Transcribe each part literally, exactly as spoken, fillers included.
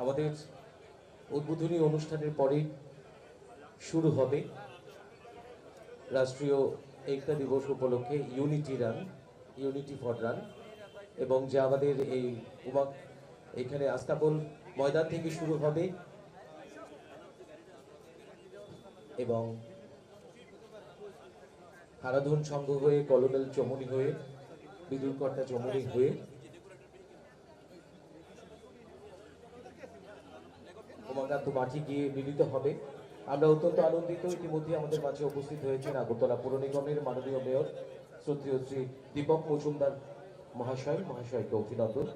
আমাদের উদ্বোধনী অনুষ্ঠানের পরে শুরু হবে রাষ্ট্রীয় একতা দিবস উপলক্ষে unity run, unity for run, এবং যে আমাদের এই উমা, এখানে আস্তাবল ময়দান থেকে শুরু হবে এবং হারাধন সংঘ হয়ে, কলোনিয়াল চমুনি হয়ে, বিদুরকর্তা চমুনি হয়ে উমাকান্ত মাঠে গিয়ে মিলিত হবে। আমরা অত্যন্ত আনন্দিত, ইতিমধ্যে আমাদের মাঝে উপস্থিত হয়েছেন আগরতলা পৌর নিগমের মাননীয় মেয়র শ্রদ্ধেয় শ্রী দীপক মজুমদার মহাশয়। মহাশয়কে অভিনন্দন।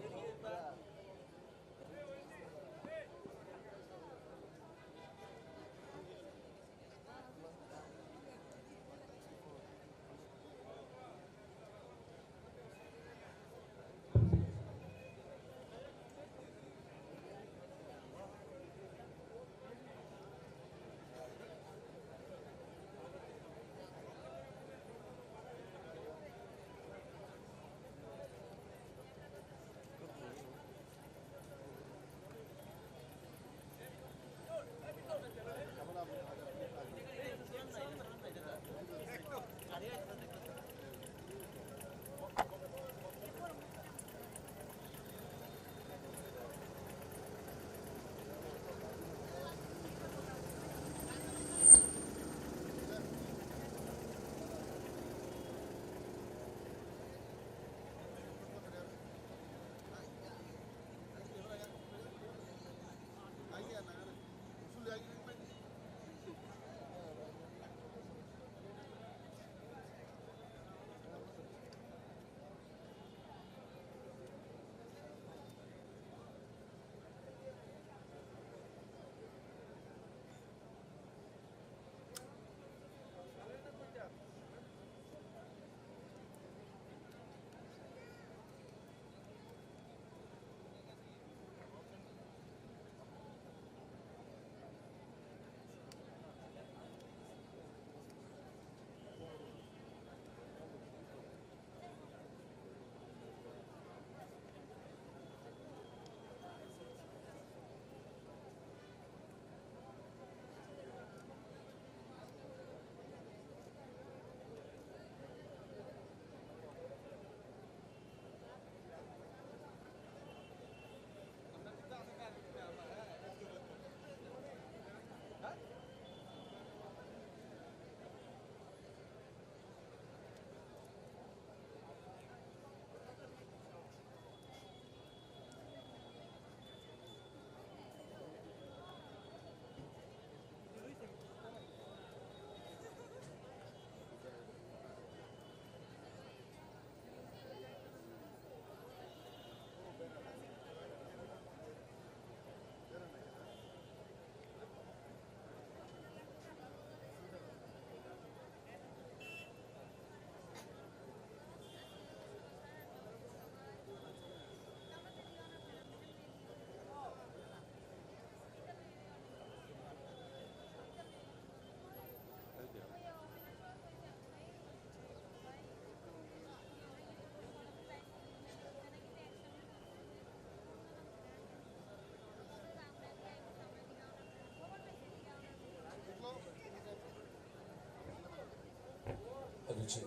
Hello, check.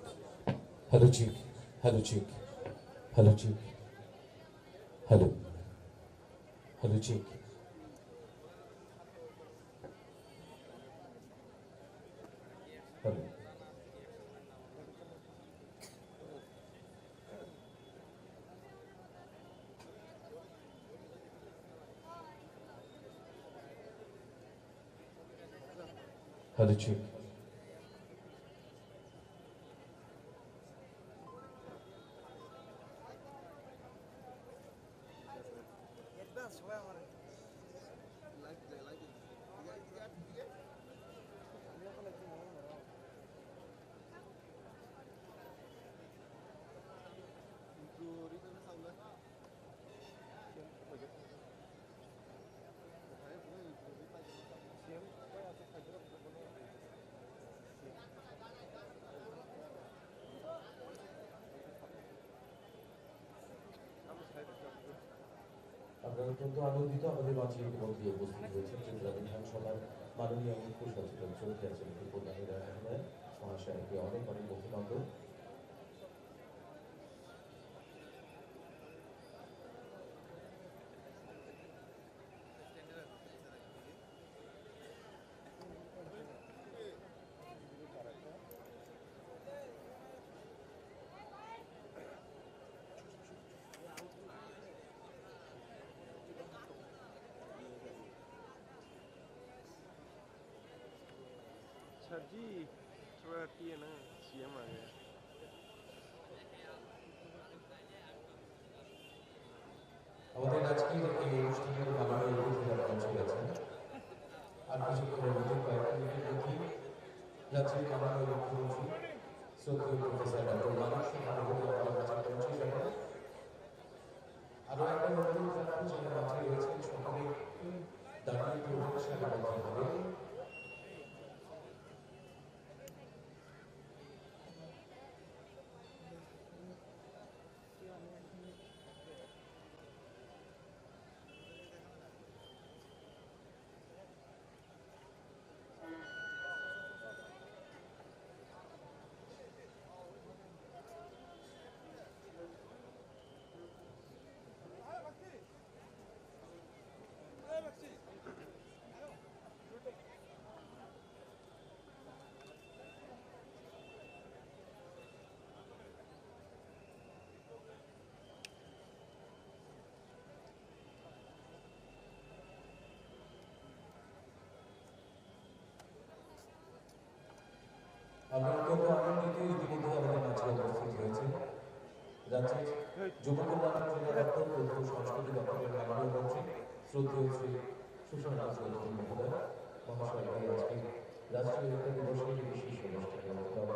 Hello, check. Hello, check. Hello, check. Hello. Hello, check. Hello. Hello, check. অত্যন্ত আনন্দিত আমাদের মাঝে ইতিমধ্যে উপস্থিত হয়েছেন ত্রিপুরা বিধানসভার মাননীয় মুখ্য সচেতন চৌধুরী আচার্য কল্যাণী রায় মহোদয়। মহাশয়কে অনেক অনেক অভিনন্দন। सर जी, थोड़ा टी है ना, सीएम आ गया। আমাদের আজকের এই অনুষ্ঠানের মাননীয় অতিথিরা মঞ্চে আছেন। আর কিছুক্ষণের মধ্যে, কয়েক মিনিটের মধ্যেই রাজ্যের মাননীয় মুখ্যমন্ত্রী শ্রদ্ধেয় প্রফেসর ডক্টর মানিক সাহা মহোদয় আমাদের মাঝে পৌঁছে যাবেন। আরো একবার অনুরোধ রাখবো, যারা মাঠে রয়েছেন সকলে একটু দাঁড়িয়ে পড়বেন, সারিবদ্ধভাবে। আমরা অত্যন্ত আনন্দিত, ইতিমধ্যে আমাদের মাঝে উপস্থিত হয়েছেন রাজ্যের যুব কল্যাণ, ক্রীড়া দপ্তর, তথ্য ও সংস্কৃতি দপ্তরের মাননীয় মন্ত্রী শ্রদ্ধেয় শ্রী সুশান্ত চৌধুরী মহোদয়। মহাশয়কে আজকে রাষ্ট্রীয় একতা দিবসের এই বিশেষ অনুষ্ঠানে অত্যন্ত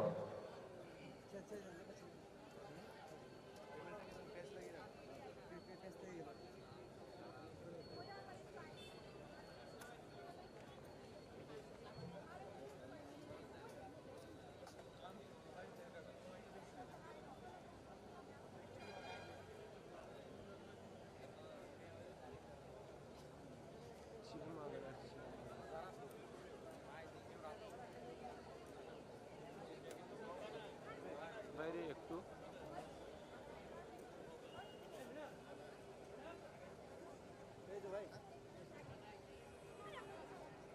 বাইরে একটু।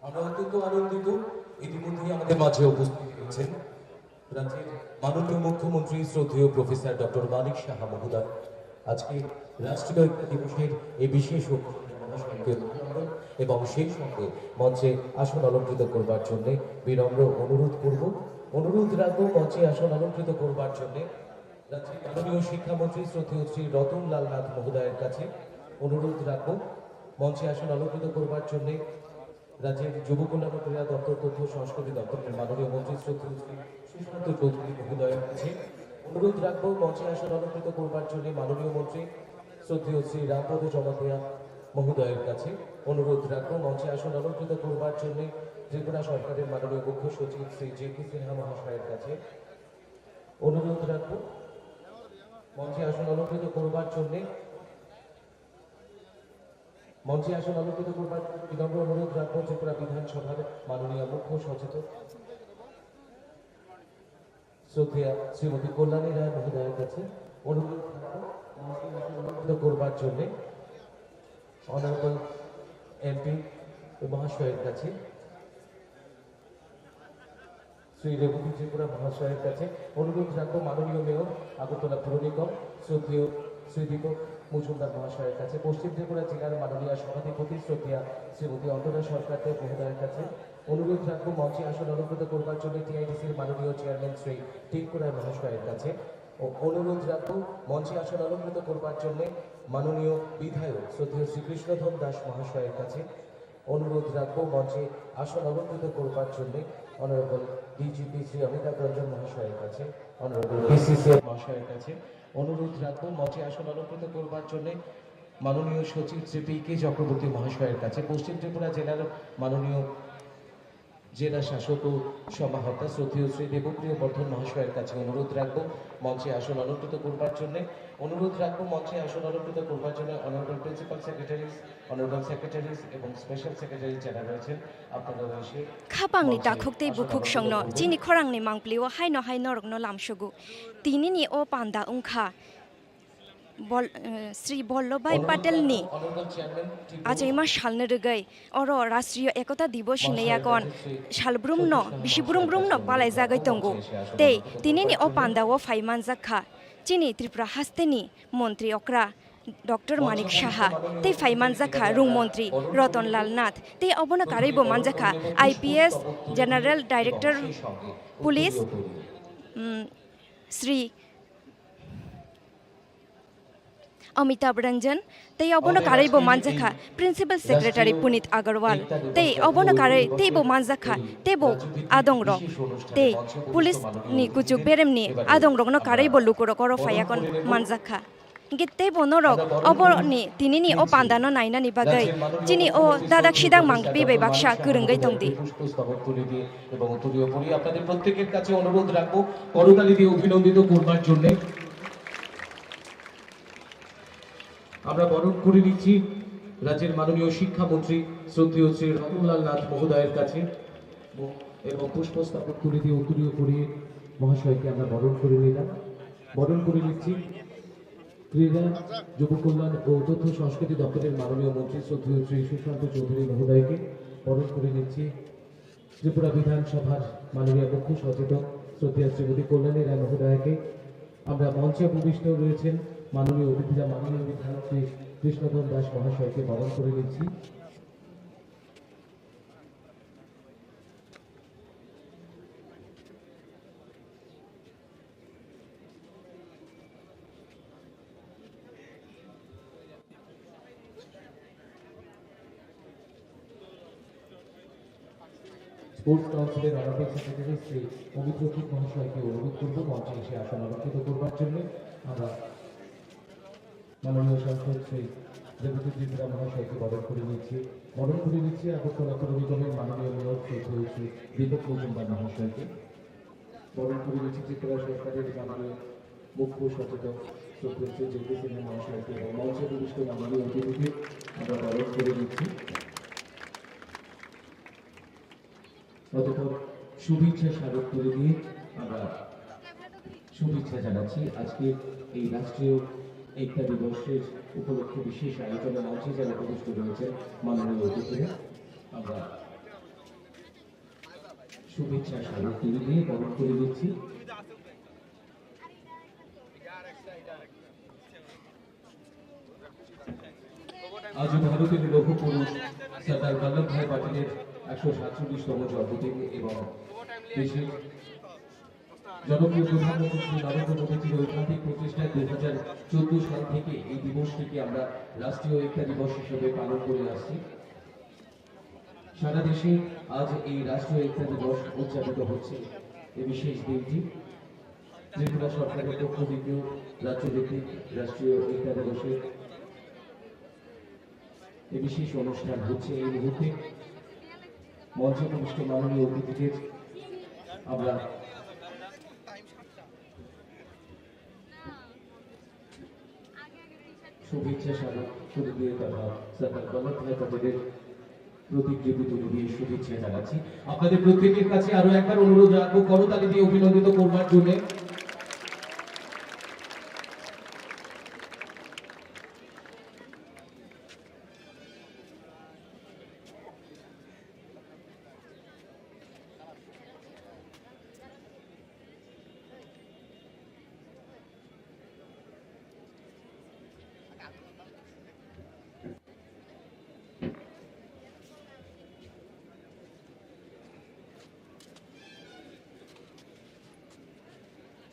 আমরা অত্যন্ত আনন্দিত, ইতিমধ্যেই আমাদের মাঝে উপস্থিত হয়েছেন রাজ্যের মাননীয় মুখ্যমন্ত্রী শ্রদ্ধেয় প্রফেসর ডক্টর মানিক সাহা মহোদয়। আজকে রাষ্ট্রীয় একতা দিবসের এই বিশেষ অনুষ্ঠানে মহাশয়কে অভিনন্দন এবং সেই সঙ্গে মঞ্চে আসন অলঙ্কৃত করবার জন্য বিনম্র অনুরোধ করব। অনুরোধ রাখবো মঞ্চে আসন অলঙ্কৃত করবার জন্য রাজ্যের মাননীয় শিক্ষামন্ত্রী শ্রদ্ধেয় শ্রী রতনলাল নাথ মহোদয়ের কাছে। অনুরোধ রাখবো মঞ্চে আসন অলঙ্কৃত করবার জন্য রাজ্যের যুব কল্যাণ ও ক্রীড়া দপ্তর, তথ্য ও সংস্কৃতি দপ্তরের মাননীয় মন্ত্রী শ্রদ্ধেয় শ্রী সুশান্ত চৌধুরী মহোদয়ের কাছে। অনুরোধ রাখবো মঞ্চে আসন অলঙ্কৃত করবার জন্য মাননীয় মন্ত্রী শ্রদ্ধেয় শ্রী রামপদ জমাতিয়া মহোদয়ের কাছে। অনুরোধ রাখবো মঞ্চে আসন অলঙ্কৃত করবার জন্য ত্রিপুরা সরকারের মাননীয় মুখ্য সচিব শ্রী জে পি সিনহা মহাশয়ের কাছে। অনুরোধ রাখবো মঞ্চে আসন অলঙ্কৃত করবার জন্য মঞ্চে আসন অলঙ্কৃত করবার জন্য বিনম্র অনুরোধ রাখবো ত্রিপুরা বিধানসভার মাননীয় মুখ্য সচেতক শ্রদ্ধেয়া শ্রীমতী কল্যাণী রায় মহোদয়ের কাছে। অনুরোধ রাখবো মঞ্চে আসন অলঙ্কৃত করবার জন্য অনারেবল এমপি মহাশয়ের কাছে। শ্রী রেবতী ত্রিপুরা মহাশয়ের কাছে। অনুরোধ রাখবো মাননীয় মেয়র আগরতলা পুর নিগম শ্রদ্ধেয় শ্রী দীপক মজুমদার মহাশয়ের কাছে, পশ্চিম ত্রিপুরা জেলার মাননীয় সভাধিপতি শ্রদ্ধেয়া শ্রীমতী অন্তরা সরকার দেব মহোদয়ের কাছে। অনুরোধ রাখবো মঞ্চে আসন অলঙ্কৃত করবার জন্য টিআইডিসির মাননীয় চেয়ারম্যান শ্রী টিঙ্কু রায় মহাশয়ের কাছে। ও অনুরোধ রাখবো মঞ্চে আসন অলঙ্কৃত করবার জন্য মাননীয় বিধায়ক শ্রদ্ধেয় শ্রীকৃষ্ণধন দাস মহাশয়ের কাছে। অনুরোধ রাখবো মঞ্চে আসন অলঙ্কৃত করবার জন্য অনারেবল ডিজিপি শ্রী অমিতাভ রঞ্জন মহাশয়ের কাছে, অনারেবল বিসিসিআই মহাশয়ের কাছে। অনুরোধ রাখবো মঞ্চে আসন অলঙ্কৃত করবার জন্য মাননীয় সচিব শ্রী পি কে চক্রবর্তী মহাশয়ের কাছে, পশ্চিম ত্রিপুরা জেলার মাননীয় জেলা শাসক ও সমাহর্তা শ্রদ্ধেয় শ্রী দেবপ্রিয় বর্ধন মহাশয়ের কাছে অনুরোধ রাখবো মঞ্চে আসন অলঙ্কৃত করবার জন্য। অনুরোধ রাখবো মঞ্চে আসন অলঙ্কৃত করবার জন্য honourable principal secretaries, honourable secretaries এবং স্পেশাল সেক্রেটারি যারা রয়েছেন, আপনারা এসে Khapangni takhuk tei bukhuk songno chini khorangni mangpli o haino hai norokno lamsogo. Tinini o panda wngkha Bol-, eh, Sri Ballabhbhai Patelni achaima salni rwgwi oro Rashtriya Ekota Divos hinwi yakon salbrumno, bisi brum brumno palaijagwi tongo. Tei tinini o pandao phai manjak kha chini Tripura hasteni montri okra Doctor Manik Saha tei phai manjak kha rung montri Ratan Lal Nath tei obono karwi bo manjak kha I P S General Director Police, mm, Sri Amitabh Ranjan, tei obono karwi bo manjakha Principal Secretary Punit Agarwal, tei obono karwi tei bo manjakha tei bo adongrok, tei police ni kuchuk beremni adongrokno karwi bo lukurok oro phaiya kon manjakha. Hingke tei bo norok oboni tinini o pandano nainani bagwi chini o dadak sidak mangpi bai baksa kwrwngwi tongdi. পুষ্পস্তবক তুলে দিয়ে এবং তুলে পরিয়ে আপনাদের প্রত্যেকের কাছে অনুরোধ রাখবো করতালি দিয়ে অভিনন্দিত করবার জন্য। আমরা বরণ করে নিচ্ছি রাজ্যের মাননীয় শিক্ষামন্ত্রী শ্রদ্ধেয় শ্রী রতনলাল নাথ মহোদয়ের কাছে এবং পুষ্পস্তবক তুলে দিয়ে উত্তরীয় পরিয়ে মহাশয়কে আমরা বরণ করে নিলাম। বরণ করে নিচ্ছি ক্রীড়া, যুব কল্যাণ ও তথ্য সংস্কৃতি দপ্তরের মাননীয় মন্ত্রী শ্রদ্ধেয় শ্রী সুশান্ত চৌধুরী মহোদয়কে। বরণ করে নিচ্ছি ত্রিপুরা বিধানসভার মাননীয় মুখ্য সচেতক শ্রদ্ধেয় শ্রীমতী কল্যাণী রায় মহোদয়াকে। আমরা মঞ্চে উপবিষ্ট রয়েছেন মাননীয় অতিথিরা, মাননীয় বিধায়ক শ্রী কৃষ্ণধন দাস মহাশয়কে বরণ করে নিচ্ছি। স্পোর্টস কাউন্সিলের অনারেবল সেক্রেটারি শ্রী অমিত রক্ষিত মহাশয়কে অনুরোধ করব মঞ্চে এসে আসন অলঙ্কৃত করবার জন্য। আমরা মাননীয় সাংসদ শ্রী দেবজিৎ ত্রিপুরা মহাশয়কে বরণ করে নিচ্ছি। বরণ করে নিচ্ছি আগরতলা পুর নিগমের মাননীয় মেয়র শ্রদ্ধেয় শ্রী দীপক মজুমদার মহাশয়কে। বরণ করে নিচ্ছি ত্রিপুরা সরকারের মাননীয় মুখ্য সচেতক শ্রদ্ধেয় শ্রী জে পি সিনহা মহাশয়কে এবং মঞ্চে উপবিষ্ট মাননীয় অতিথিকে আমরা বরণ করে নিচ্ছি। অতঃপর শুভেচ্ছা স্মারক তুলে দিয়ে আমরা শুভেচ্ছা জানাচ্ছি। আজকে এই রাষ্ট্রীয় একতা দিবসের উপলক্ষে বিশেষ আয়োজনে মঞ্চে যারা উপবিষ্ট রয়েছেন মাননীয় অতিথিরা, আমরা শুভেচ্ছা স্মারক তুলে দিয়ে বরণ করে নিচ্ছি। আজ ভারতের লৌহ পুরুষ সর্দার বল্লভভাই প্যাটেলের একশো সাতচল্লিশতম জন্মদিন এবং দেশের জনপ্রিয় প্রধানমন্ত্রী শ্রী নরেন্দ্র মোদীজির ঐকান্তিক প্রচেষ্টায় দুই হাজার চোদ্দ সাল থেকে এই দিবসটিকে আমরা রাষ্ট্রীয় একতা দিবস হিসেবে পালন করে আসছি। সারা দেশে আজ এই রাষ্ট্রীয় একতা দিবস উদযাপিত হচ্ছে। এই বিশেষ দিনটি ত্রিপুরা সরকারের পক্ষ থেকেও রাজ্যভিত্তিক রাষ্ট্রীয় একতা দিবসের এই বিশেষ অনুষ্ঠান হচ্ছে। এই মুহূর্তে মঞ্চে উপবিষ্ট মাননীয় অতিথিদের আমরা শুভেচ্ছা স্মারক তুলে দিয়ে তথা সর্দার বল্লভভাই প্যাটেলের প্রতিকৃতি তুলে দিয়ে শুভেচ্ছা জানাচ্ছি। আপনাদের প্রত্যেকের কাছে আরো একবার অনুরোধ রাখবো করতালি দিয়ে অভিনন্দিত করবার জন্য।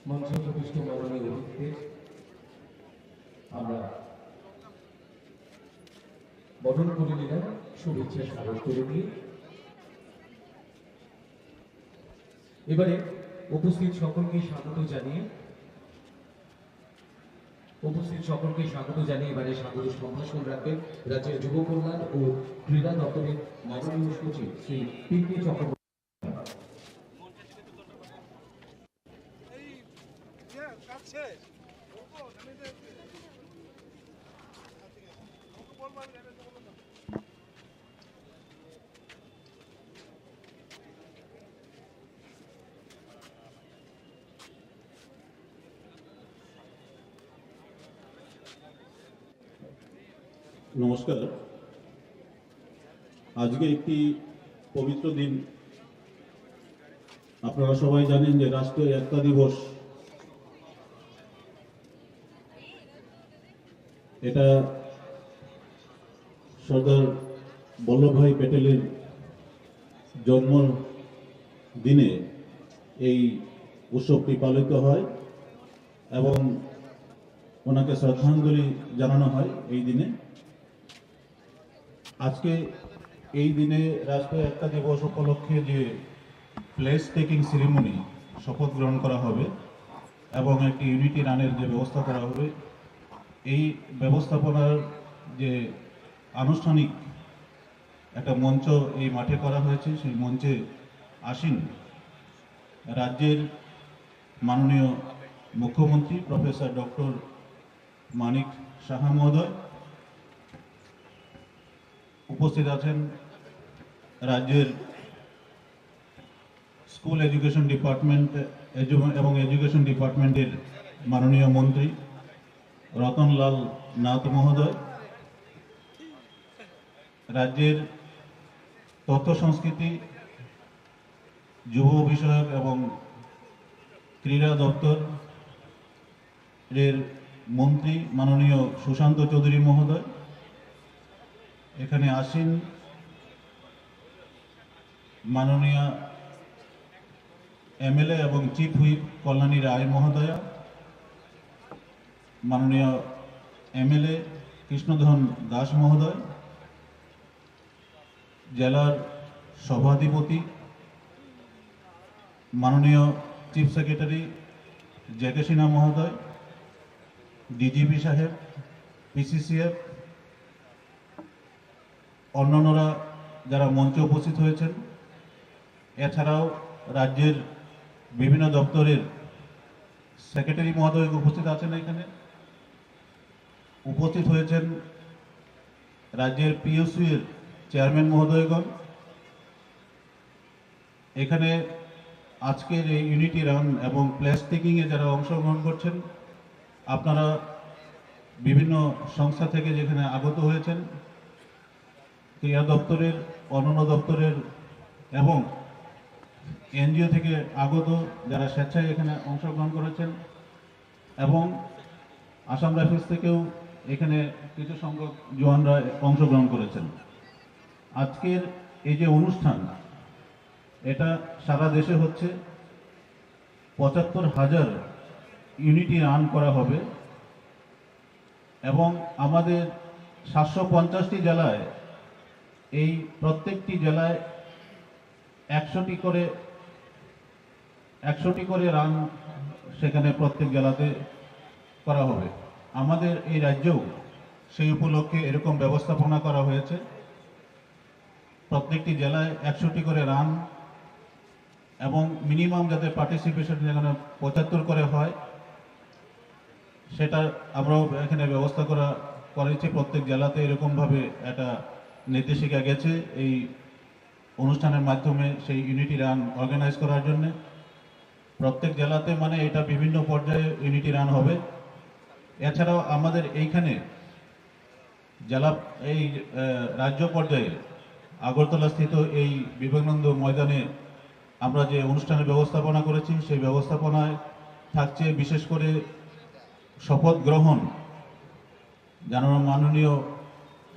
মঞ্চে উপবিষ্ট মাননীয় অতিথিদের আমরা বরণ করে নিলাম শুভেচ্ছা স্মারক তুলে দিয়ে। এবারে উপস্থিত সকলকে স্বাগত জানিয়ে, উপস্থিত সকলকে স্বাগত জানিয়ে এবারে স্বাগত সম্ভাষণ রাখবেন রাজ্যের যুব কল্যাণ ও ক্রীড়া দপ্তরের মাননীয় সচিব শ্রী পি কে চক্রবর্তী। নমস্কার। আজকে একটি পবিত্র দিন। আপনারা সবাই জানেন যে রাষ্ট্রীয় একতা দিবস, এটা সর্দার বল্লভভাই প্যাটেলের জন্ম দিনে এই উৎসবটি পালিত হয় এবং ওনাকে শ্রদ্ধাঞ্জলি জানানো হয় এই দিনে। আজকে এই দিনে রাষ্ট্রীয় একতা দিবস উপলক্ষে যে প্লেস টেকিং সেরিমনি, শপথ গ্রহণ করা হবে এবং একটি ইউনিটি রানের যে ব্যবস্থা করা হবে, এই ব্যবস্থাপনার যে আনুষ্ঠানিক একটা মঞ্চ এই মাঠে করা হয়েছে, সেই মঞ্চে আসীন রাজ্যের মাননীয় মুখ্যমন্ত্রী প্রফেসর ডক্টর মানিক সাহা মহোদয়, উপস্থিত আছেন রাজ্যের স্কুল এডুকেশন ডিপার্টমেন্ট এবং এডুকেশন ডিপার্টমেন্টের মাননীয় মন্ত্রী রতনলাল নাথ মহোদয়, রাজ্যের তথ্য সংস্কৃতি, যুব বিষয়ক এবং ক্রীড়া দপ্তরের মন্ত্রী মাননীয় সুশান্ত চৌধুরী মহোদয়, এখানে আসীন মাননীয় এমএলএ এবং চিফ হুইপ কল্যাণী রায় মহোদয়া, মাননীয় এমএলএ কৃষ্ণধন দাস মহোদয়, জেলার সভাধিপতি, মাননীয় chief secretary J K Sinha মহোদয়, ডিজিপি সাহেব, পিসিসিএফ, অন্যান্যরা যারা মঞ্চে উপস্থিত হয়েছেন, এছাড়াও রাজ্যের বিভিন্ন দপ্তরের সেক্রেটারি মহোদয় উপস্থিত আছেন এখানে। উপস্থিত হয়েছেন রাজ্যের পিএসইউ এর চেয়ারম্যান মহোদয়গণ। এখানে আজকের এই ইউনিটি রান এবং প্লেস টেকিং এ যারা অংশগ্রহণ করছেন, আপনারা বিভিন্ন সংস্থা থেকে যেখানে আগত হয়েছেন, ক্রীড়া দপ্তরের, অন্যান্য দপ্তরের এবং এনজিও থেকে আগত যারা স্বেচ্ছায় এখানে অংশগ্রহণ করেছেন এবং আসাম রাইফেলস থেকেও এখানে কিছু সংখ্যক জওয়ানরা অংশগ্রহণ করেছেন। আজকের এই যে অনুষ্ঠান, এটা সারা দেশে হচ্ছে, পঁচাত্তর হাজার ইউনিটি রান করা হবে এবং আমাদের সাতশো পঞ্চাশটি জেলায়, এই প্রত্যেকটি জেলায় একশোটি করে, একশোটি করে রান সেখানে প্রত্যেক জেলাতে করা হবে। আমাদের এই রাজ্যেও সেই উপলক্ষে এরকম ব্যবস্থাপনা করা হয়েছে। প্রত্যেকটি জেলায় একশোটি করে রান এবং মিনিমাম যাতে পার্টিসিপেশন যেখানে পঁচাত্তর করে হয়, সেটা আমরাও এখানে ব্যবস্থা করা, করেছি। প্রত্যেক জেলাতে এরকমভাবে একটা নির্দেশিকা গেছে এই অনুষ্ঠানের মাধ্যমে সেই ইউনিটি রান অর্গানাইজ করার জন্যে। প্রত্যেক জেলাতে মানে এটা বিভিন্ন পর্যায়ে ইউনিটি রান হবে। এছাড়াও আমাদের এইখানে জেলা, এই, আহ, রাজ্য পর্যায়ে আগরতলা স্থিত এই বিবেকানন্দ ময়দানে আমরা যে অনুষ্ঠানের ব্যবস্থাপনা করেছি, সেই ব্যবস্থাপনায় থাকছে বিশেষ করে শপথ গ্রহণ, যারা মাননীয়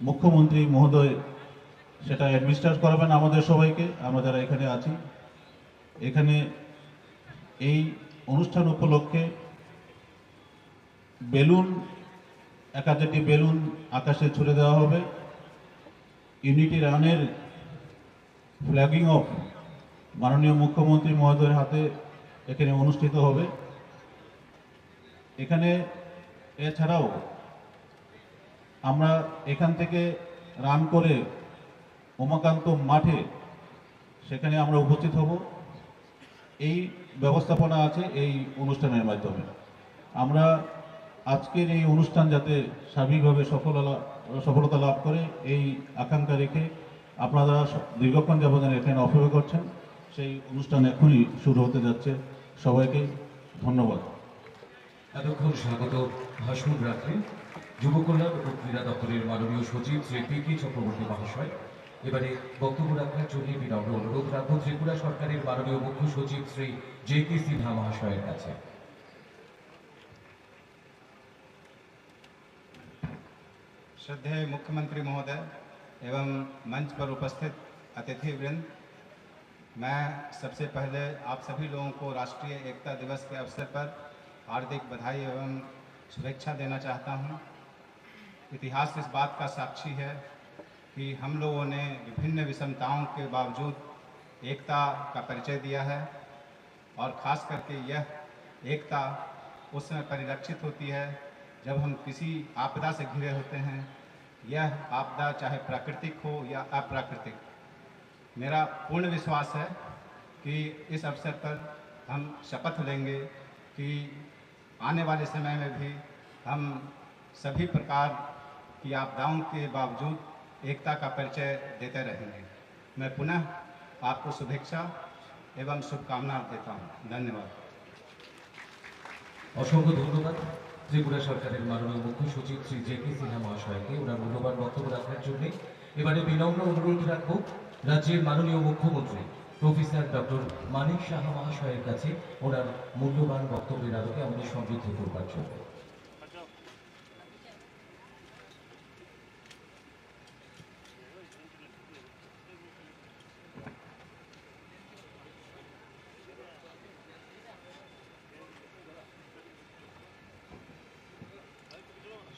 মুখ্যমন্ত্রী মহোদয় সেটা অ্যাডমিনিস্ট্রেট করাবেন আমাদের সবাইকে, আমরা যারা এখানে আছি। এখানে এই অনুষ্ঠান উপলক্ষে বেলুন, এক হাজারটি বেলুন আকাশে ছুড়ে দেওয়া হবে। ইউনিটি রানের ফ্ল্যাগিং অফ মাননীয় মুখ্যমন্ত্রী মহোদয়ের হাতে এখানে অনুষ্ঠিত হবে। এখানে এছাড়াও আমরা এখান থেকে রান করে উমাকান্ত মাঠে সেখানে আমরা উপস্থিত হব। এই ব্যবস্থাপনা আছে এই অনুষ্ঠানের মাধ্যমে। আমরা আজকের এই অনুষ্ঠান যাতে সার্বিকভাবে সফলতা, সফলতা লাভ করে, এই আকাঙ্ক্ষা রেখে আপনারা স-, দীর্ঘক্ষণ যাবত যেন এখানে অপেক্ষা করছেন, সেই অনুষ্ঠান এখনই শুরু হতে যাচ্ছে। সবাইকে ধন্যবাদ। এতক্ষণ স্বাগত ভাষণ রাখলেন যুব কল্যাণ ও ক্রীড়া দপ্তরের মাননীয় সচিব শ্রী পি কে চক্রবর্তী মহাশয়। এবারে বক্তব্য রাখার জন্য বিনম্র অনুরোধ রাখব ত্রিপুরা সরকারের মাননীয় মুখ্য সচিব শ্রী জে কে সিনহা মহাশয়ের কাছে। श्रद्धेय मुख्यमंत्री महोदय एवं मंच पर उपस्थित अतिथि वृंद, मैं सबसे पहले आप सभी लोगों को राष्ट्रीय एकता दिवस के अवसर पर हार्दिक बधाई एवं शुभेच्छा देना चाहता हूं। इतिहास इस बात का साक्षी है कि हम लोगों ने विभिन्न विषमताओं के बावजूद एकता का परिचय दिया है और खास करके यह एकता उस समय परिलक्षित होती है जब हम किसी आपदा से घिरे होते हैं। यह आपदा चाहे प्राकृतिक हो या अप्राकृतिक, मेरा पूर्ण विश्वास है कि इस अवसर पर हम शपथ लेंगे कि आने वाले समय में भी हम सभी प्रकार की आपदाओं के बावजूद एकता का परिचय देते रहेंगे। मैं पुनः आपको शुभेच्छा एवं शुभकामना देता हूँ। धन्यवाद। অসংখ্য ধন্যবাদ ত্রিপুরা সরকারের মাননীয় মুখ্য সচিব শ্রী জে কে সিনহা মহাশয়কে ওনার মূল্যবান বক্তব্য রাখার জন্য। এবারে বিনম্র অনুরোধ রাখব রাজ্যের মাননীয় মুখ্যমন্ত্রী প্রফেসর ডক্টর মানিক সাহা মহাশয়ের কাছে ওনার মূল্যবান বক্তব্যের আলোকে আমাদের সমৃদ্ধ করবার জন্য।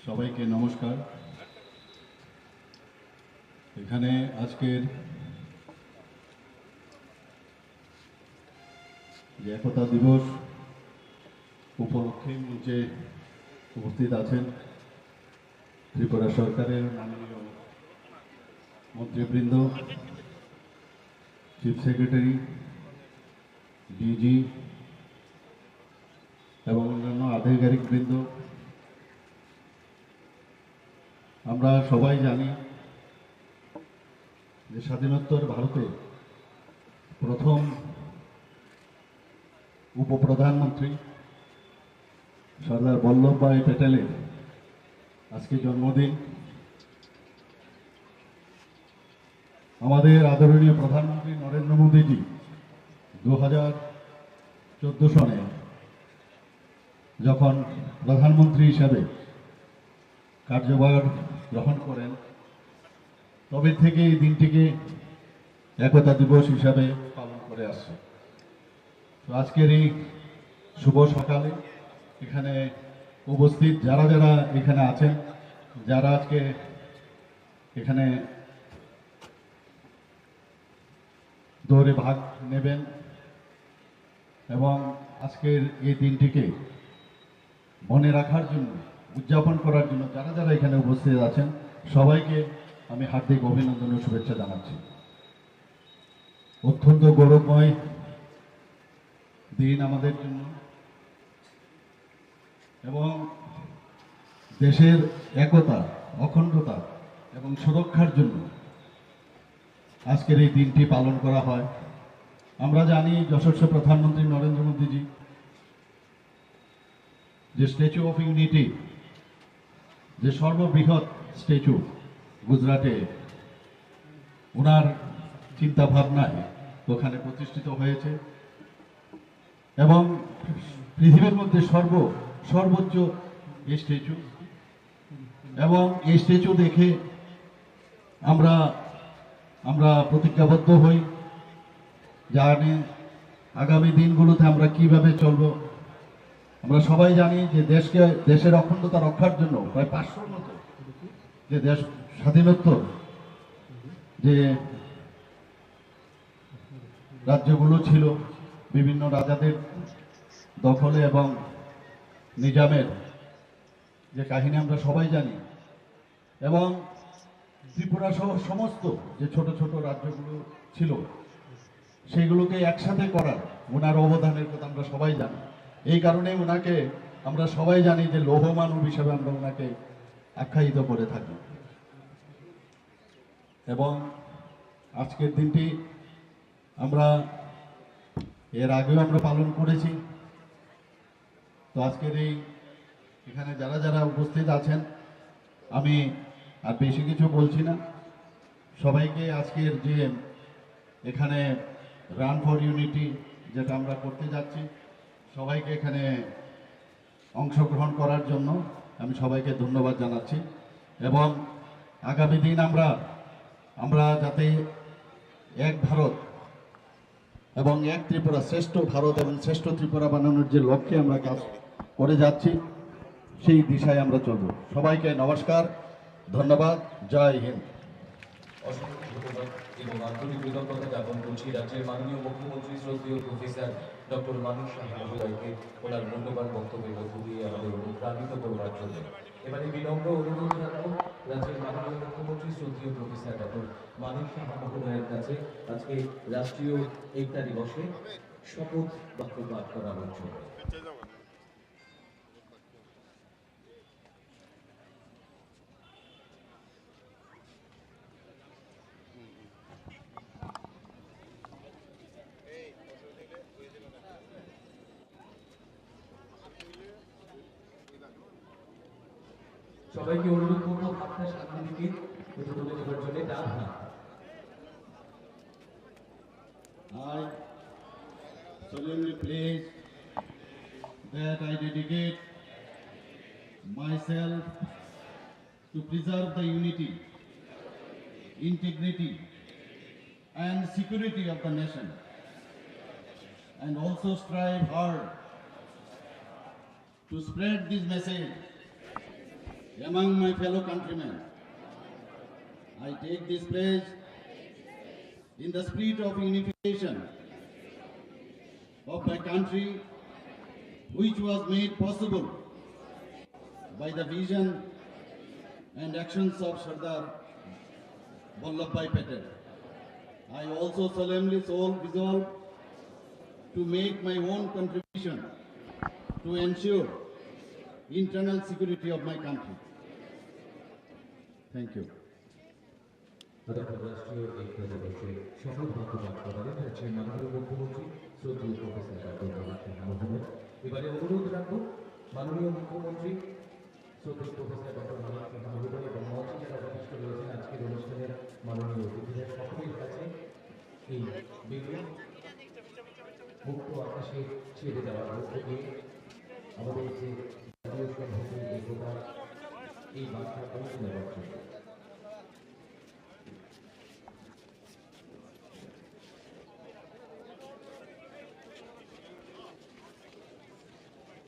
সবাইকে নমস্কার। এখানে আজকের যে একতা দিবস উপলক্ষে মঞ্চে উপস্থিত আছেন ত্রিপুরা সরকারের মাননীয় মন্ত্রীবৃন্দ, চিফ সেক্রেটারি, ডিজি এবং অন্যান্য আধিকারিকবৃন্দ, আমরা সবাই জানি যে স্বাধীনোত্তর ভারতে প্রথম উপপ্রধানমন্ত্রী সর্দার বল্লভভাই প্যাটেলের আজকে জন্মদিন। আমাদের আদরণীয় প্রধানমন্ত্রী নরেন্দ্র মোদীজি দু হাজার চোদ্দ সনে যখন প্রধানমন্ত্রী হিসাবে কার্যভার গ্রহণ করেন, তবে থেকে এই দিনটিকে একতা দিবস হিসাবে পালন করে আসছে। তো আজকের এই শুভ সকালে এখানে উপস্থিত যারা যারা এখানে আছেন, যারা আজকে এখানে দৌড়ে ভাগ নেবেন এবং আজকের এই দিনটিকে মনে রাখার জন্য, উদযাপন করার জন্য যারা যারা এখানে উপস্থিত আছেন, সবাইকে আমি হার্দিক অভিনন্দন ও শুভেচ্ছা জানাচ্ছি। অত্যন্ত গৌরবময় দিন আমাদের জন্য এবং দেশের একতা, অখণ্ডতা এবং সুরক্ষার জন্য আজকের এই দিনটি পালন করা হয়। আমরা জানি যশস্বী প্রধানমন্ত্রী নরেন্দ্র মোদীজি যে স্ট্যাচু অফ ইউনিটি, যে সর্ববৃহৎ স্ট্যাচু গুজরাটে ওনার চিন্তা ভাবনায় ওখানে প্রতিষ্ঠিত হয়েছে এবং পৃথিবীর মধ্যে সর্ব সর্বোচ্চ এই স্ট্যাচু এবং এই স্ট্যাচু দেখে আমরা আমরা প্রতিজ্ঞাবদ্ধ হই, জানি আগামী দিনগুলোতে আমরা কিভাবে চলব। আমরা সবাই জানি যে দেশকে, দেশের অখণ্ডতা রক্ষার জন্য প্রায় পাঁচশোর মতো যে দেশ স্বাধীনোত্তর যে রাজ্যগুলো ছিল বিভিন্ন রাজাদের দখলে এবং নিজামের যে কাহিনী আমরা সবাই জানি, এবং ত্রিপুরা সহ সমস্ত যে ছোট ছোট রাজ্যগুলো ছিল, সেগুলোকে একসাথে করার ওনার অবদানের কথা আমরা সবাই জানি। এই কারণে ওনাকে আমরা সবাই জানি যে লৌহ মানব হিসাবে আমরা ওনাকে আখ্যায়িত করে থাকি। এবং আজকের দিনটি আমরা এর আগেও আমরা পালন করেছি। তো আজকের এই এখানে যারা যারা উপস্থিত আছেন, আমি আর বেশি কিছু বলছি না। সবাইকে আজকের যে এখানে রান ফর ইউনিটি যেটা আমরা করতে যাচ্ছি, সবাইকে এখানে অংশগ্রহণ করার জন্য আমি সবাইকে ধন্যবাদ জানাচ্ছি। এবং আগামী দিন আমরা আমরা যাতে এক ভারত এবং এক ত্রিপুরা, শ্রেষ্ঠ ভারত এবং শ্রেষ্ঠ ত্রিপুরা বানানোর যে লক্ষ্যে আমরা কাজ করে যাচ্ছি, সেই দিশায় আমরা চলব। সবাইকে নমস্কার, ধন্যবাদ, জয় হিন্দ। অসংখ্য ধন্যবাদ এবং আন্তরিক কৃতজ্ঞতা জ্ঞাপন করছি রাজ্যের মাননীয় মুখ্যমন্ত্রী শ্রদ্ধেয় প্রফেসর ডক্টর মানিক সাহা মহোদয়কে ওনার মূল্যবান বক্তব্যের মধ্য দিয়ে আমাদের অনুপ্রাণিত করবার জন্য। এবারে বিনম্র অনুরোধ রাখবো রাজ্যের মাননীয় মুখ্যমন্ত্রী শ্রদ্ধেয় প্রফেসর ডক্টর মানিক সাহা মহোদয়ের কাছে আজকে রাষ্ট্রীয় একতা দিবসে শপথ বাক্য পাঠ করানোর জন্য। সবাইকে অনুরোধ করবো হাতটা সামনের দিকে একটু তুলে দেওয়ার জন্য, ডান হাত। I solemnly pledge that I dedicate myself to preserve the unity, integrity, and security of the nation, and also strive hard to spread this message among my fellow countrymen. I take this pledge in the spirit of unification of my country, which was made possible by the vision and actions of Sardar Vallabhbhai Patel. I also solemnly sol-, resolve to make my own contribution to ensure internal security of my country. Thank you. তখন রাষ্ট্রীয় একতা দিবসে শপথ বাক্য পাঠ করালেন রাজ্যের মাননীয় মুখ্যমন্ত্রী শ্রদ্ধেয় প্রফেসর ডক্টর মানিক সাহা মহোদয়। এবারে অনুরোধ রাখবো মাননীয় মুখ্যমন্ত্রী শ্রদ্ধেয় প্রফেসর ডক্টর মানিক সাহা মহোদয় এবং মঞ্চে যারা উপবিষ্ট রয়েছেন আজকের অনুষ্ঠানের মাননীয় অতিথিদের সকলের কাছে এই বেলুন মুক্ত আকাশে ছেড়ে দেওয়ার মধ্য দিয়ে আমাদের যে জাতীয় সংহতির একতা, এই বার্তা পৌঁছে দেওয়ার জন্য।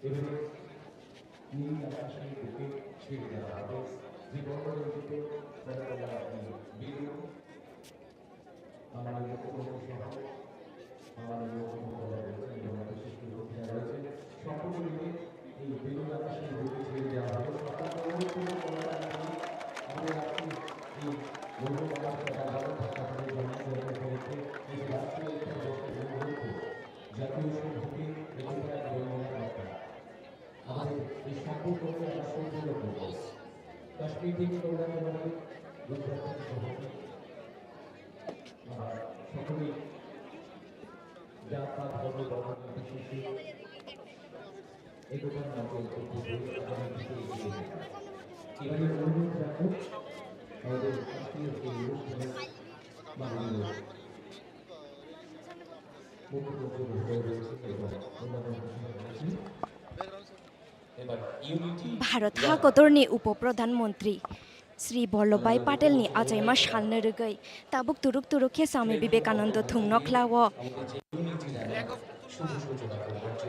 এবারে নীল আকাশের বুকে ছেড়ে দেওয়া হবে যে বর্ণরঞ্জিত পতাকা, এই বেলুন। মাননীয় মুখ্যমন্ত্রী সহ মাননীয় উপমুখ্যমন্ত্রী রয়েছেন এবং বিশিষ্ট অতিথিরা রয়েছেন। সম্পূর্ণ মিলে এই বেলুন আকাশের বুকে ছেড়ে দেওয়া হবে। সকলকে অনুরোধ করব, কর্মচারী আমাদের আজকে এই গৌরব বার্তা জানাতে আপনাদের জন্য উপলক্ষে এই যে রাষ্ট্রীয় একতা দিবসের মুহূর্তে জাতীয় সংহতি, একতা এবং মহাত্মা আমাদের এই সম্পর্ককে আমরা সুদৃঢ় করব। কাশ্মীর থেকে কন্যাকুমারী, গুজরাট থেকে গুয়াহাটি, আমরা সকলেই জাত, পাত, ধর্ম, বর্ণ নির্বিশেষে একতার মঞ্চে একত্রিত হয়ে আগামী দিকে এগিয়ে যাই। এবারে অনুরোধ রাখবো আমাদের আজকের এই অনুষ্ঠানে মাননীয় মুখ্যমন্ত্রী মহোদয় রয়েছেন এবং অন্যান্য অতিথিরা রয়েছেন। Bharat hakotorni upo pradhan montri Sri Vallabhbhai Patel ni achaima salno rwgwi tabuk turuk turuk khe Swami Vivekananda thungno khlao.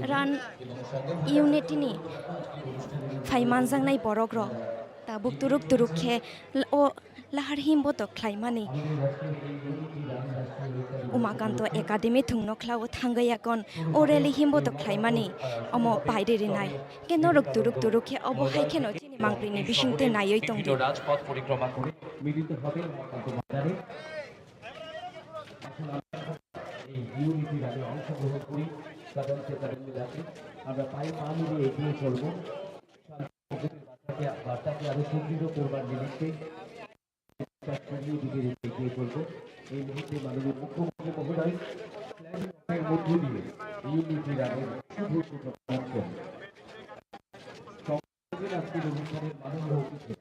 Ran unity ni phai manjaknai borok rok tabuk turuk turuk khe o lahar himbotok khlaimani Umakanto Academy thungno khlao thangwi yakon o rally himbotok khlaimani omo pairi rinai. Khe norok turuk turuk khe obo hai kheno chini mangpri ni bisingtwi naiwi tongdi. রাজপথ পরিক্রমা করে মিলিত হবে উমাকান্ত বাজারে। আসুন আমরা এই ইউনিটি রানে অংশগ্রহণ করি, কারণ সেটা রাখে আমরা পায়ে পা মিলিয়ে এগিয়ে চলবো। বার্তাকে, বার্তাকে আরো সুদৃঢ় করবার নিমিত্তে একটা ছড়িয়ে দিকে এগিয়ে চলবো। এই মুহূর্তে মাননীয় মুখ্যমন্ত্রী মহোদয় ফ্ল্যাগ অফের মধ্য দিয়ে ইউনিটি রানের শুভ সূচনা করছেন। আজকের অনুষ্ঠানের মাননীয় অতিথি।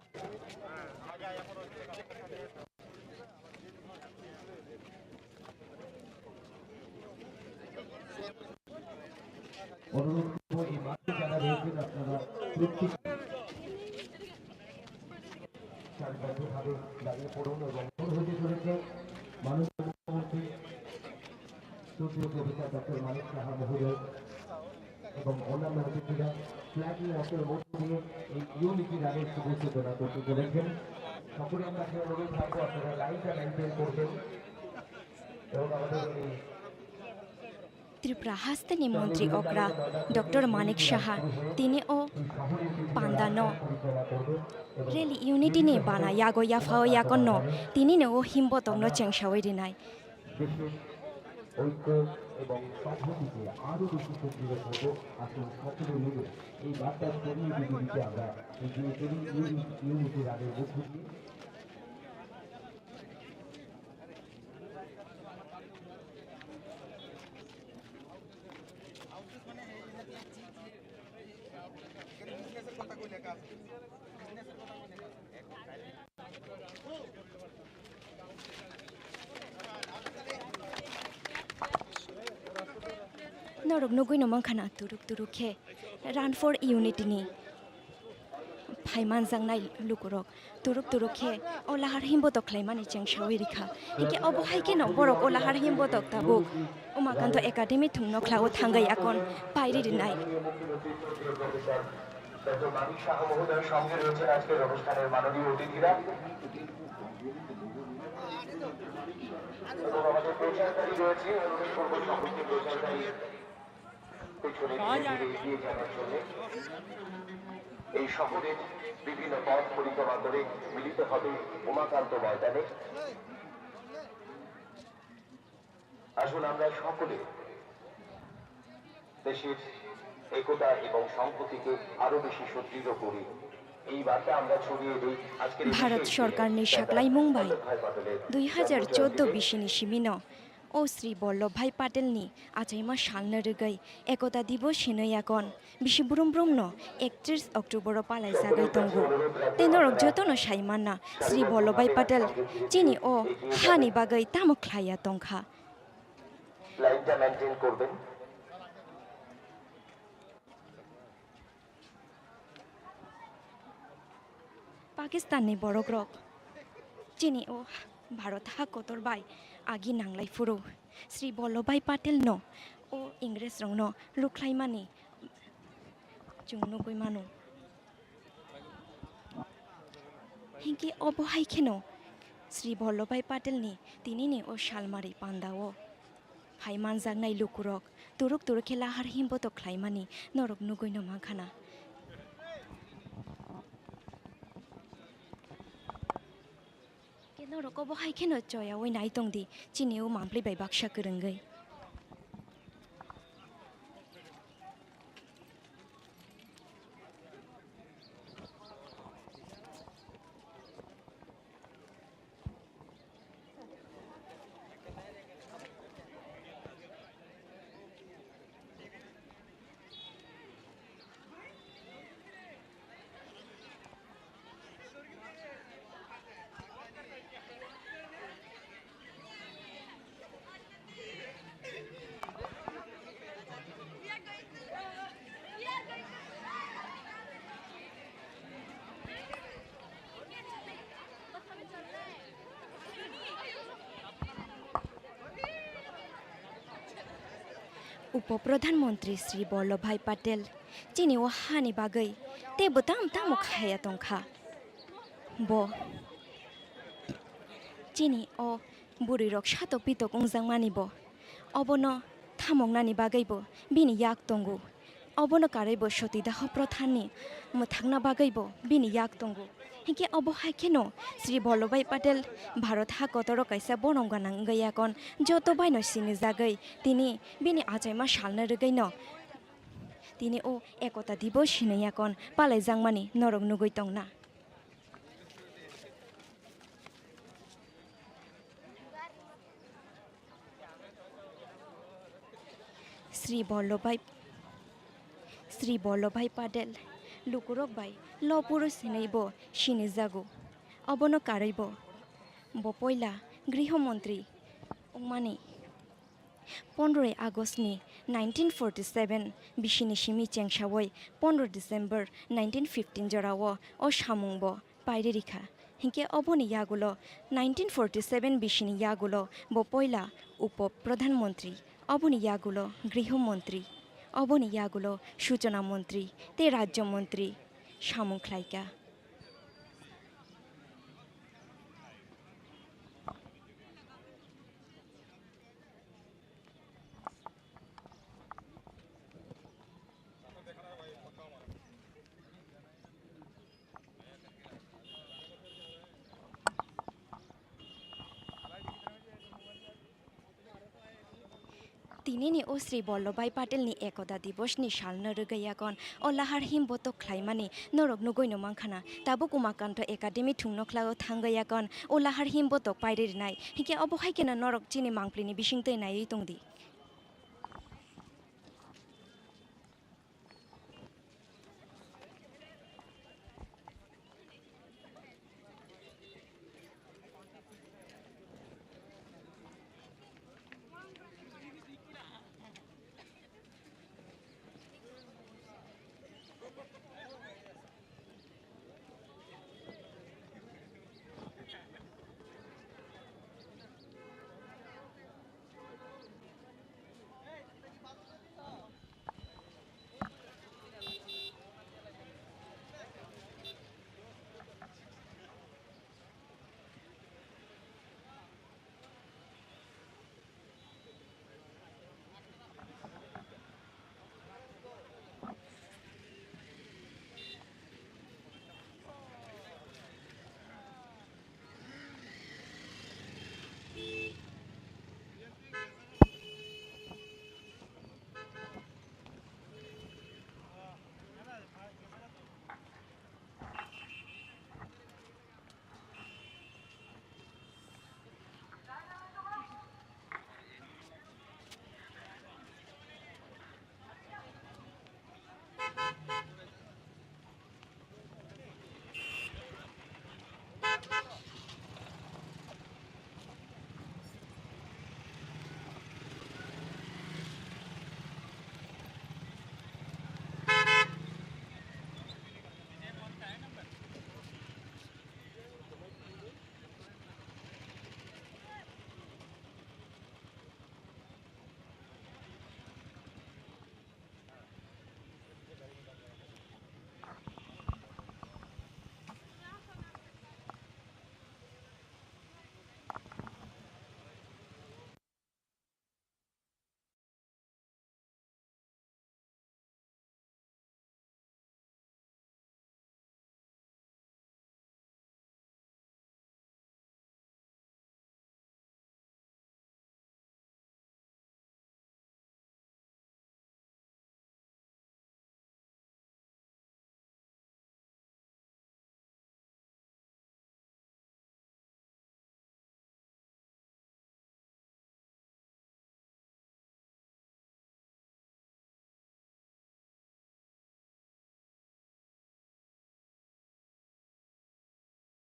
অনুরোধ করব, এই মাঠে যারা রয়েছেন, আপনারা প্রত্যেকে শান্তভাবে দাঁড়িয়ে পড়ুন এবং দূর হতে চলেছে মাননীয় মুখ্যমন্ত্রী শ্রদ্ধেয় প্রফেসর ডক্টর মানিক সাহা মহোদয় এবং অন্যান্য অতিথিরা ফ্ল্যাগ নিয়ে আপনার মধ্য দিয়ে এই ইউনিটি রানের শুভ সূচনা করতে চলেছেন। সকলে আমরা অনুরোধ রাখবো, আপনারা লাইনটা মেনটেন করবেন এবং আমাদের এই Tripura hasteni montri okra Doctor Manik Saha tini o pandano rally unity ni bana yago yaphao yakonno tini no o himbotokno chengsawi rinai. দেশের ঐক্য এবং সংহতিকে আরো বেশি সুদৃঢ় করবো। আসুন সকলে মিলে এই বার্তা ছড়িয়ে দিতে দিতে আমরা এগিয়ে চলি ইউনি-, ইউনিটি রানের মধ্য দিয়ে। Norok nugui no mankha na turuk turuk khe Run for Unity ni phai manjaknai lukurok turuk turuk khe o lahar himbotok khlaimani chengsawi rikha. Hinkhe obo hai kheno borok o lahar himbotok tabuk Umakanto Academy thungno khlao thangwi akon pairi rinai. Doctor Manik Saha মহোদয়, সঙ্গে রয়েছেন আজকের অনুষ্ঠানের মাননীয় অতিথিরা এবং আমাদের প্রচারকারী রয়েছে। অনুরোধ করবো সকলকে প্রচারকারী পেছনে ধীরে ধীরে এগিয়ে যাওয়ার জন্য। এই শহরের বিভিন্ন পথ পরিক্রমা করে মিলিত হবে উমাকান্ত ময়দানে। আসুন আমরা সকলে দেশের একতা এবং সংহতিকে আরো বেশি সুদৃঢ় করি। এই বার্তা আমরা ছড়িয়ে দেই আজকের এই ভারত বিশেষ দিনে। সরকারনি সাকলাইমুং bai দুই হাজার চৌদ্দ বিশিনি simino o Sri Vallabhbhai Patelni achaima salno rwgwi Ekota Dibosh hinwi yakon bisi brum brumno ekatris October o palai jagwi tongo. Tei norok jotono sai manna Sri Vallabhbhai Patel chini o hani bagwi tamo khlaiya tongkha. লাইনটা মেইনটেইন করবেন। Pakistan ni borok rok chini o Bharat ha kotor bai agi nanglai phuru Sri Vallabhbhai Patel no o Ingres rok no rukhlaimani chwng nugwi mano. Hinkhe obo hai kheno Sri Vallabhbhai Patel ni tinini o salmari panda o phai manjaknai lukurok turuk turuk khe lahar himbotok khlaimani norok nugwi no mankha na. Khe norok obo hai kheno choyaui nai tongdi, chini o mampli bai baksa kwrwngwi. Upo Pradhan Mantri Sri Vallabhbhai Patel chini o hani bagwi tei bwtam tamo khaya tongkha. Bo chini o bwrwi rok satok pitok wngjakmani bo obono thamoknani bagwi bo bini yak tongo. Obono karwi bo Satidaho Prathanni mwthakna bagwi bo bini yak tongo. Hinkhe obo hai kheno Sri Vallabhbhai Patel Bharat ha kotoro kaisa borom gwnang wngwi yakon joto baino sinijagwi tini bini achaima salno rwgwino Tini o Ekota Dibos hinwi yakon palaijakmani norok nugwi tongna. Sri Vallabhbhai, Sri Vallabhbhai Patel lukurok bai Lou Purush hinwi bo sinijago. Obono karwi bo, bo poila Griho Montri wngmani. Pondroi August ni nineteen forty seven bisini simi chengsawi pondro December nineteen fifteen jorao o samung bo pairi rikha. Hinkhe oboni yagulo nineteen forty seven bisini yagulo bo poila Upo Pradhan Montri, oboni yagulo Griho Montri, oboni yagulo Suchona Montri tei Rajya Montri samung khlaikha. Tinini o Sri Vallabhbhai Patel ni Ekota Dibos ni salno rwgwi yakon o lahar him botok khlaimani norok nugwi no mankha na. Tabuk Umakanto Academy thungno khlao thangwi yakon o lahar him botok pairi rinai. Hinkhe obo hai kheno norok chini mangpli ni bisingtwi naiwi tongdi.